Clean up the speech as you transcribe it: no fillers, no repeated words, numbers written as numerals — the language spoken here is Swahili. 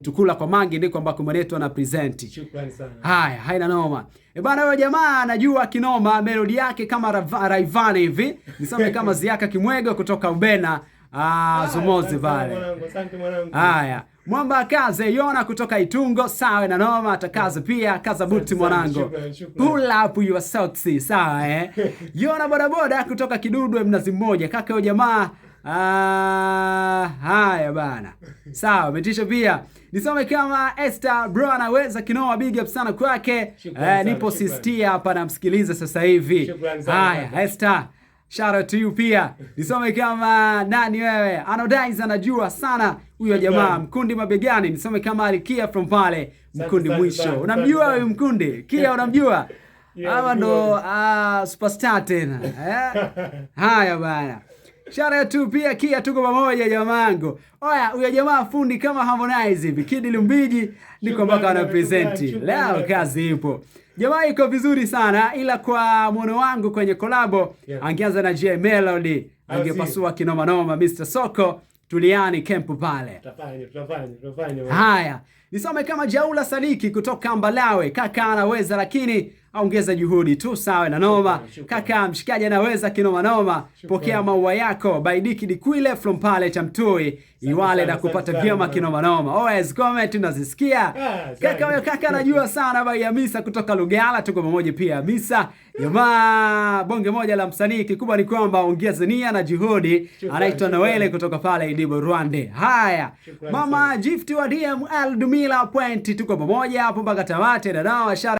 Tukula kwa Mangi ndiko ambako mwenetu ana present. Shukrani sana. Haya, haina noma. E bana, huyo jamaa anajua kinoma, melodi yake kama Rayvanny hivi. Nisome kama Ziaka Kimwego kutoka Ubena, Zumozi Asante sana pale. mwanangu, asante mwanangu. Haya, Mwamba Kaze Yona kutoka Itungo, sawa na noma, atakaze pia kaza buti Asante sana, mwanangu. shukrani, shukrani. Pull up your socks, sawa eh. Yona bodaboda kutoka Kidudwe Mnazi Mmoja, kaka huyo jamaa. Ah, haya bana. Sawa, umetisha pia. Nisome kama Esther bro anaweza kinoma, big up sana kwake. Shukrani sana, Nipo shukrani. sistia hapa namsikiliza sasa hivi. Shukrani sana, Haya, kaka. Esther, shout out to you pia. Nisome kama nani wewe? Anodize anajua sana huyo jamaa Shukrani. Mkundi mabegani. Nisome kama Alikia from pale Mkundi Asante mwisho. sana, Unamjua asante huyu sana. Mkundi? Kia unamjua? Yeah, Hawa namjua. ndo superstar tena. Eh? Haya bana. Shout out to pia Kia, tuko pamoja jamaangu. Oya, huyo jamaa fundi kama Harmonize hivi. Kidi Lumbiji ndiko ambako ana present. Shukrani, Leo shukrani. kazi ipo. Jamaa iko vizuri sana ila kwa mwono wangu kwenye kolabo angeanza na J Melody, angepasua kinoma noma. Mr Soko Tuliani Kempu pale. Tutafanya, tutafanya, tutafanya. Haya, nisome kama Jaula Sadiki kutoka Mbalawe. Kaka anaweza lakini aongeza juhudi tu, sawa na noma. Shukrani, shukrani. Kaka mshikaji anaweza kinoma noma. Shukrani. Pokea maua yako Baidiki Dikwile from pale Chamtui Iwale sana, na kupata asante vyema sana. kinoma noma. Always comment unazisikia. Ah, Kaka huyo kaka anajua sana bai Hamisa kutoka Lugala, tuko pamoja pia. Hamisa jamaa bonge moja la msanii, kikubwa ni kwamba ongeza nia na juhudi. Shukrani, Anaitwa shukrani. Noele kutoka pale Idibo Rwande. Haya, Shukrani Mama sana. Gift wa DML Dumila Point, tuko pamoja hapo mpaka tamate. Dada